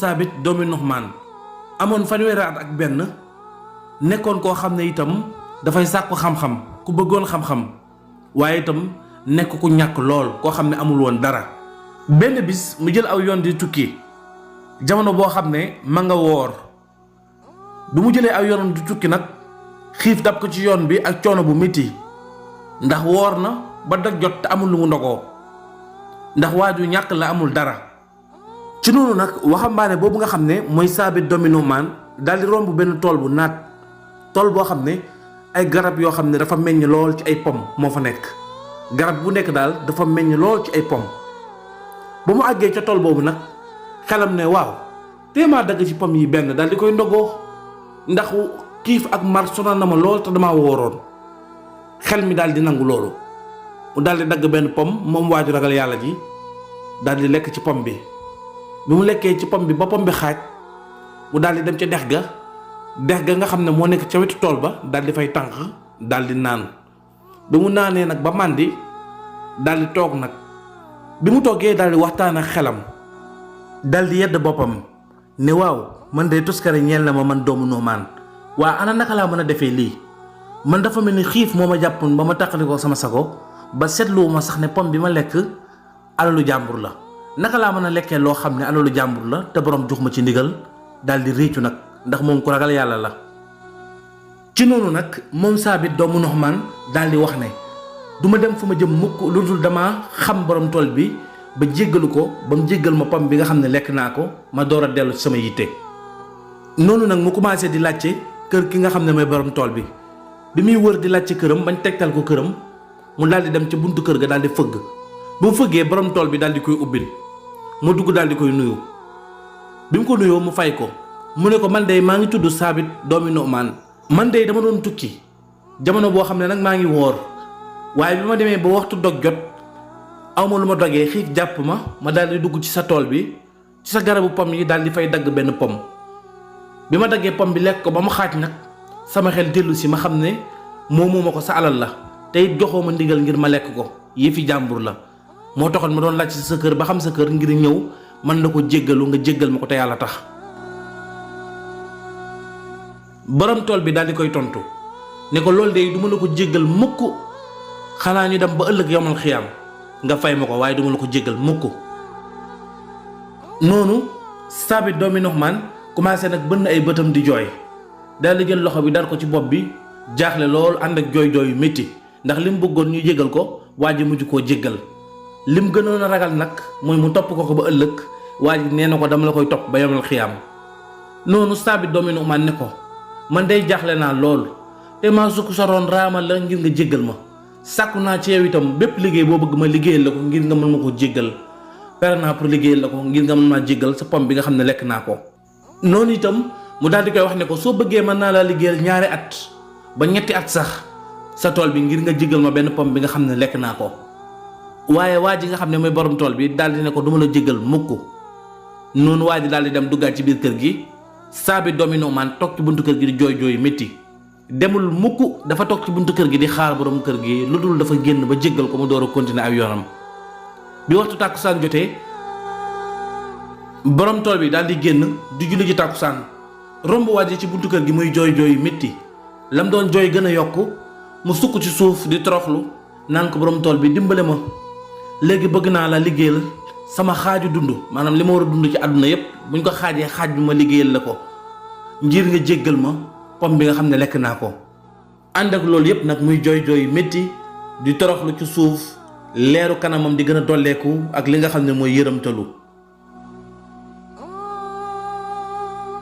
Saabit doomi Nuxmaan amoon fanweeri at ak benn nekkoon koo xam ne itam dafay sàkku xam-xam ku bëggoon xam-xam waaye itam nekk ku ñàkk lool koo xam ne amul woon dara. benn bis mu jël aw yoon di tukki jamono boo xam ne ma nga woor bi mu jëlee aw yoon di tukki nag xiif dab ko ci yoon bi ak coono bu métti ndax woor na ba dog jot te amul lu mu ndogoo ndax waaju ñàkk la amul dara. ci noonu nag waxambaane boobu nga xam ne mooy Saabit doomi Nuxmaan daal di romb benn tool bu naat tool boo xam ne ay garab yoo xam ne dafa meññ lool ci ay pom moo fa nekk garab bu nekk daal dafa meññ lool ci ay pom. ba mu àggee ca tool boobu nag xelam ne waaw téemaa dagg ci pom yi benn daal di koy ndogoo ndax xiif ak mar sonal na ma lool te damaa wooroon xel mi daal di nangu loolu mu daal di dagg benn pom moom waaju ragal yàlla ji daal di lekk ci pom bi. bi mu lekkee ci pom bi ba pom bi xaaj mu daal di dem ca dex ga nga xam ne moo nekk ca wetu tool ba daal di fay tànq daal di naan bi mu naanee nag ba màndi daal di toog nag bi mu toogee daal di waxtaan ak xelam daal di yedd boppam ne waaw man de tuskare ñeel na ma man doomu Nuxmaan waa ana naka laa mën a defee lii man dafa mel ni xiif moo ma jàppoon ba ma taqali ko sama sago ba seetluwuma sax ne pom bi ma lekk alalu jàmbur la. naka laa mën a lekkee loo xam ne alalu jàmbur la te borom jox ma ci ndigal daal di réccu nag ndax moom ku ragal yàlla la. ci noonu nag moom Saabit doomu Nuxmaan daal di wax ne du ma dem fu ma jëm mukk lu dul dama xam borom tool bi ba jéggalu ko ba mu jéggal ma pom bi nga xam ne lekk naa ko ma door a dellu ci sama yitte. noonu nag mu commencé di laajte kër ki nga xam ne mooy borom tool bi muy wër di laajte këram bañ tegtal ko këram mu daal di dem ca buntu kër ga daal di fëgg bu mu fëggee borom tool bi daal di koy ubbil. mu dugg daal di koy nuyu bi mu ko nuyoo mu fay ko mu ne ko man de maa ngi tudd Saabit doomi Nuxmaan man de dama doon tukki jamono boo xam ne nag maa ngi woor waaye bi ma demee ba waxtu dog jot awma lu ma dogee xiif jàpp ma daal di dugg ci sa tool bi ci sa garabu pom yi daal di fay dagg benn pom bi ma daggee pom bi lekk ko ba mu xaaj nag sama xel dellu si ma xam ne moomuma ko sa alal la te it joxoo ma ndigal ngir ma lekk ko yëfi jàmbur la. moo taxoon ma doon laaj ci sa kër ba xam sa kër ngir ñëw man la ko jéggalu nga jéggal ma ko te yàlla tax. borom tool bi daal di koy tontu ne ko loolu de du ma la ko jéggal mukk xanaa ñu dem ba ëllëg yomal xiyaam nga fay ma ko waaye du ma la ko jéggal mukk. noonu Saabit doomi Nuxmaan commencé nag bënn ay bëtam di jooy daal di jël loxo bi dar ko ci bopp bi jaaxle loolu ànd ak jooy yu métti ndax li mu bëggoon ñu jéggal ko waa ji mujj koo jéggal. lim gënoon a ragal nag mooy mu topp ko ba ëllëg waa ji nee na ko dama la koy topp ba yomal xiyaam. noonu Saabit doomi Nuxmaan ne ko man day jaaxle naa lool te maa sukk soroon raamal la ngir nga jéggal ma sàkku naa ci yow itam bépp liggéey boo bëgg ma liggéeyal la ko ngir nga mën ma ko jéggal pare naa pour liggéeyal la ko ngir nga mën maa jéggal sa pom bi nga xam ne lekk naa ko. noonu itam mu daal di koy wax ne ko soo bëggee mën naa laa liggéeyal 2 at ba 3 at sax sa tool bi ngir nga jéggal ma benn pom bi nga xam ne lekk naa ko. waaye waa ji nga xam ne mooy borom tool bi daal di ne ko duma la jéggal mukk. noonu waa ji daal di dem duggaat ci biir kër gi Saabit doomi Nuxmaan toog ci buntu kër gi di jooy jooy métti demul mukk dafa toog ci buntu kër gi di xaar borom kër gi lu dul dafa génn ba jéggal ko mu door a continuer ak yoonam. bi waxtu tàkkusaan jotee borom tool bi daal di génn di julli ji tàkkusaan romb waa ji ci buntu kër gi muy jooy jooy métti lam doon jooy gën a yokk mu sukk ci suuf di toroxlu naan ko borom tool bi dimbale ma. léegi bëgg naa la liggéeyal sama xaaju dund maanaam li ma war a dund ci àdduna yépp buñ ko xaajee xaaj bi ma liggéeyal la ko ngir nga jéggal ma pom bi nga xam ne lekk naa ko. ànd ak loolu yépp nag muy jooy jooy métti di toroxlu ci suuf leeru kanamam di gën a dolleeku ak li nga xam ne mooy yërëmtalu.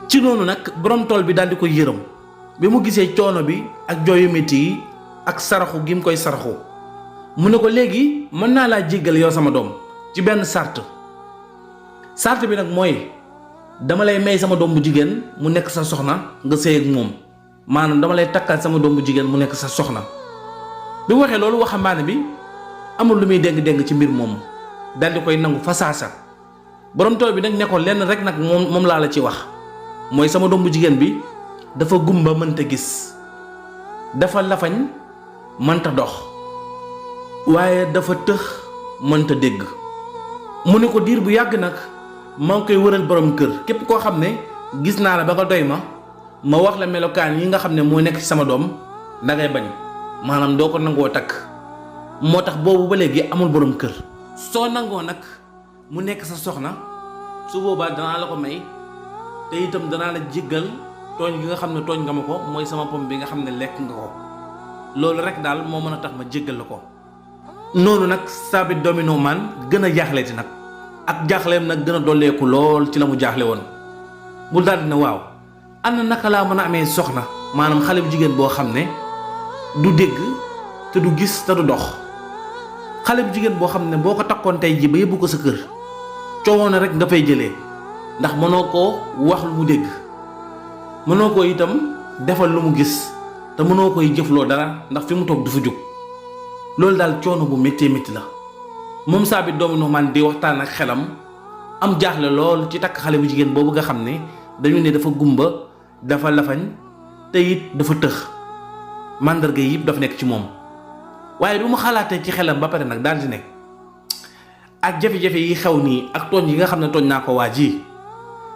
ci noonu nag borom tool bi daal di koy yërëm bi mu gisee coono bi ak jooyu métti yi ak saraxu gi mu koy saraxu mu ne ko léegi mën naa laa jéggal yow sama doom ci benn sart bi nag mooy dama lay may sama doom bu jigéen mu nekk sa soxna nga sëy ak moom maanaam dama lay takkal sama doom bu jigéen mu nekk sa soxna. bi mu waxee loolu waxambaane bi amul lu muy déng-déng ci mbir moom dal di koy nangu fa saasa borom tool bi nag ne ko lenn rek nag moom laa la ci wax mooy sama doom bu jigéen bi dafa gumba mënta gis dafa lafañ mënta dox waaye dafa tëx mënta dégg. mu ne ko diir bu yàgg nag maa ngi koy wëral borom kër képp koo xam ne gis naa la ba nga doy ma wax la melokaan yi nga xam ne moo nekk ci sama doom da ngay bañ maanaam doo ko nangoo takk moo tax boobu ba léegi amul borom kër. soo nangoo nag mu nekk sa soxna su boobaa danaa la ko may te itam danaa la jéggal tooñ gi nga xam ne tooñ nga ma ko mooy sama pom bi nga xam ne lekk nga ko loolu rek daal moo mën a tax ma jéggal la ko. noonu nag Saabit doomi Nu'maan gën a jaaxleeti nag ak jaaxleem nag gën a dolleeku lool ci la mu jaaxle woon mu daal dina waaw ana naka laa mën a amee soxna maanaam xale bu jigéen boo xam ne du dégg te du gis te du dox xale bu jigéen boo xam ne boo ko takkoon tey ji ba yóbbu ko sa kër coowoon na rek nga fay jëlee ndax mënoo koo wax lu mu dégg mënoo ko itam defal lu mu gis te mënoo koy jëfloo dara ndax fi mu toog du fa jóg loolu daal coono bu méttee métti la moom Saabit doomu Nu'maan di waxtaan ak xelam am jaaxle lool ci takk xale bu jigéen boobu nga xam ne dañu ne dafa gumba dafa lafañ te it dafa tëx màndarga yëpp dafa nekk ci moom waaye bi mu xalaatee ci xelam ba pare nag daal di nekk ak jafe-jafe yi xew nii ak tooñ yi nga xam ne tooñ naa ko waa ji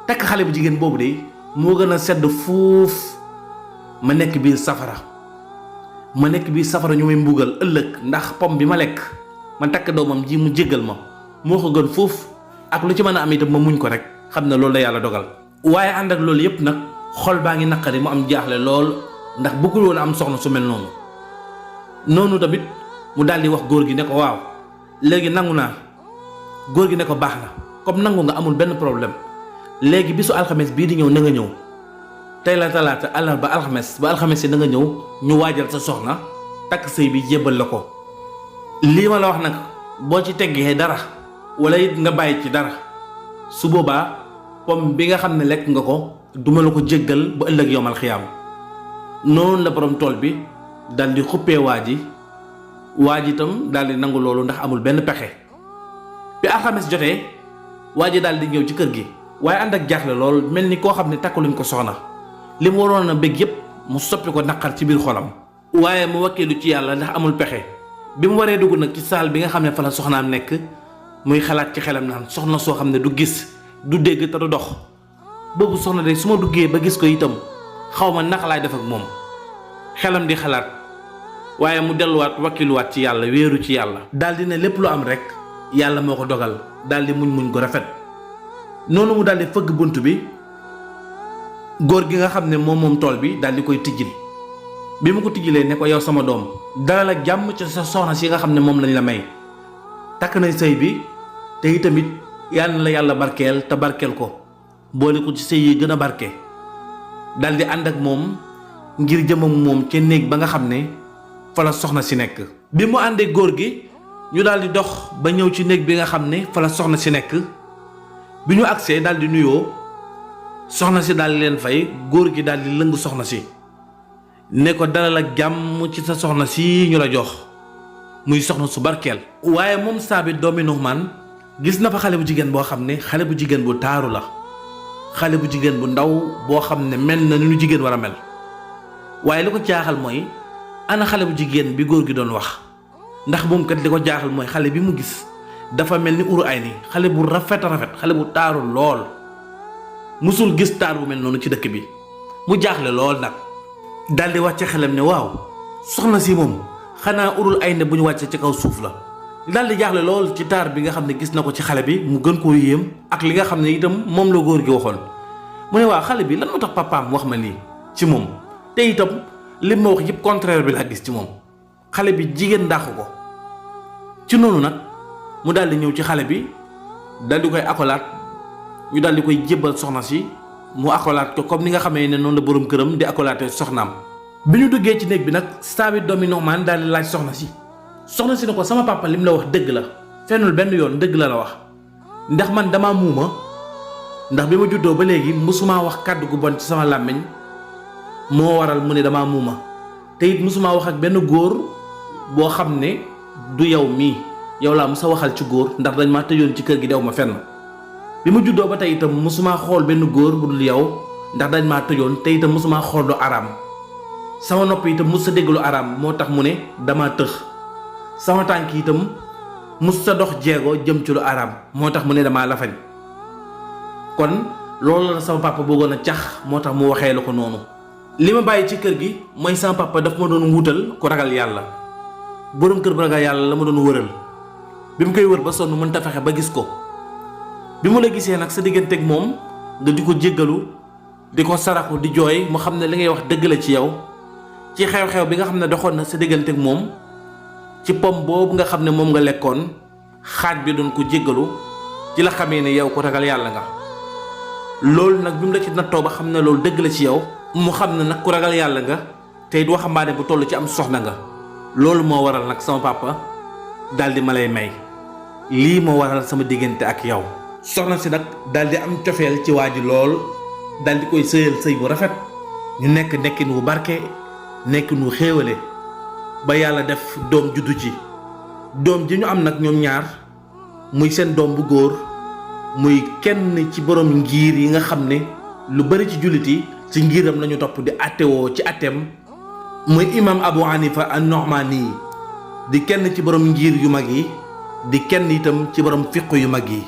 takk xale bu jigéen boobu de moo gën a sedd fuuf ma nekk biir safara ñu may mbugal ëllëg ndax pom bi ma lekk ma takk doomam ji mu jéggal ma moo ko gën fuuf ak lu ci mën a am itam ma muñ ko rek xam ne loolu la yàlla dogal. waaye ànd ak loolu yépp nag xol baa ngi naqari mu am jaaxle lool ndax bëggul woon am soxna su mel noonu tamit mu daal di wax góor gi ne ko waaw léegi nangu naa. góor gi ne ko baax na comme nangu nga amul benn problème léegi bisu alxames bii di ñëw na nga ñëw tey la talaata àllarba ba alxames yi na nga ñëw ñu waajal sa soxna takk sëy bi jébbal la ko. lii ma la wax nag boo ci teggee dara wala it nga bàyyi ci dara su boobaa pom bi nga xam ne lekk nga ko duma la ko jéggal ba ëllëg yowmal xiyaam. noonu la borom tool bi dal di xuppee waa ji itam daal di nangu loolu ndax amul benn pexe. bi alxames jotee waa ji daal di ñëw ci kër gi waaye ànd ak jaaxle lool mel ni koo xam ne takkaluñ ko soxna li mu waroon a bëgg yépp mu soppi ko naqar ci biir xolam. waaye mu wakkeelu ci yàlla ndax amul pexe bi mu waree dugg nag ci saal bi nga xam ne fa la soxnaam nekk muy xalaat ci xelam naan soxna soo xam ne du gis du dégg te du dox boobu soxna de su ma duggee ba gis ko itam xaw ma naka laay def ak moom xelam di xalaat waaye mu delluwaat wakkiluwaat ci yàlla wéeru ci yàlla. daal di ne lépp lu am rek. yàlla moo ko dogal daal di muñ ko rafet noonu mu daal di fëgg bunt bi góor gi nga xam ne moom tool bi daal di koy tijjil bi mu ko tijjilee ne ko yow sama doom dalal ak jàmm ci sa soxna si nga xam ne moom lañ la may takk nañ sëy bi te itamit yàlla na la yàlla barkeel te barkeel ko boole ko ci sëy yi gën a barke daal di ànd ak moom ngir jëmam moom ca néeg ba nga xam ne fa la soxna si nekk. bi mu àndee góor gi ñu daal di dox ba ñëw ci néeg bi nga xam ne fa la soxna si nekk bi ñu agsee daal di nuyoo soxna si daal di leen fay góor gi daal di lëng soxna si ne ko dalal ak jàmm ci sa soxna si ñu la jox muy soxna su barkeel. waaye moom Saabit doomi Nu'maan gis na fa xale bu jigéen boo xam ne xale bu jigéen bu taaru la xale bu jigéen bu ndaw boo xam ne mel na ni nu jigéen war a mel waaye li ko jaaxal mooy ana xale bu jigéen bi góor gi doon wax. ndax moom kat li ko jaaxal mooy xale bi mu gis dafa mel ni uru ay ni xale bu rafet xale bu taaru lool musul gis taar bu mel noonu ci dëkk bi mu jaaxle lool nag daldi wàcce xelam ne waaw soxna si moom xanaa urul ay ne bu ñu wàcce ci kaw suuf la daldi jaaxle lool ci taar bi nga xam ne gis na ko ci xale bi mu gën koo yéem ak li nga xam ne itam moom la góor gi waxoon mu ne waaw xale bi lan moo tax papaam wax ma lii ci moom te itam li ma wax yëpp contraire bi laa gis ci moom xale bi jigéen dàqu ko ci noonu nag mu daal di ñëw ci xale bi daal di koy akolaat ñu daal di koy jébbal soxna si mu akolaat ko comme ni nga xamee ne noonu la borom këram di akolaatee soxnaam. bi ñu duggee ci néeg bi nag Saabit doomi Nu'maan daal di laaj soxna si ne ko sama papa lim la wax dëgg la fennul benn yoon dëgg la wax ndax man dama muuma ndax bi ma juddoo ba léegi mësumaa wax kàddu gu bon ci sama làmmiñ moo waral mu ne dama muuma te it mësumaa wax ak benn góor boo xam ne du yow mii yow laa mës a waxal ci góor ndax dañ maa tëjoon ci kër gi dew ma fenn bi ma juddoo ba tey itam mësumaa xool benn góor bu dul yow ndax dañ maa tëjoon te itam mësumaa xool lu araam sama nopp itam mës sa dégg lu araam moo tax mu ne dama tëx sama tànk itam mës sa dox jeego jëm ci lu araam moo tax mu ne damaa lafañ kon loolu la sama papa bëggoon a cax moo tax mu waxee la ko noonu. li ma bàyyi ci kër gi mooy sama papa daf ma doon wutal ku ragal yàlla, borom kër bu ragal yàlla la ma doon wëral. bi mu koy wër ba sonn mënta fexe ba gis ko. bi mu la gisee nag sa digganteeg moom nga di ko jéggalu di ko saraxu di jooy mu xam ne li ngay wax dëgg la ci yow, ci xew-xew bi nga xam ne doxoon na sa digganteeg moom, ci pom boobu nga xam ne moom nga lekkoon xaaj bi doon ko jéggalu, ci la xamee ne yow ko ragal yàlla nga. loolu nag bi mu la ci nattoo ba xam ne loolu dëgg la ci yow, mu xam ne nag ku ragal yàlla nga te it waxambaane bu toll ci am soxna nga. loolu moo waral nag sama papa daal di ma lay may. lii moo waral sama diggante ak yow. soxna si nag daal di am cofeel ci waa ji lool, daal di koy sëyal sëy bu rafet, ñu nekk nekkin wu barke, nekkin wu xéewale ba yàlla def doom juddu ci. doom ji ñu am nag ñoom ñaar muy seen doom bu góor, muy kenn ci borom ngir yi nga xam ne lu bari ci jullit yi ci ngiram lañu topp di attewoo ci atteem, muy imam Abu Hanifa an-Nu'mani di kenn ci borom ngir yu mag yi, di kenn itam ci borom fiq yu mag yi.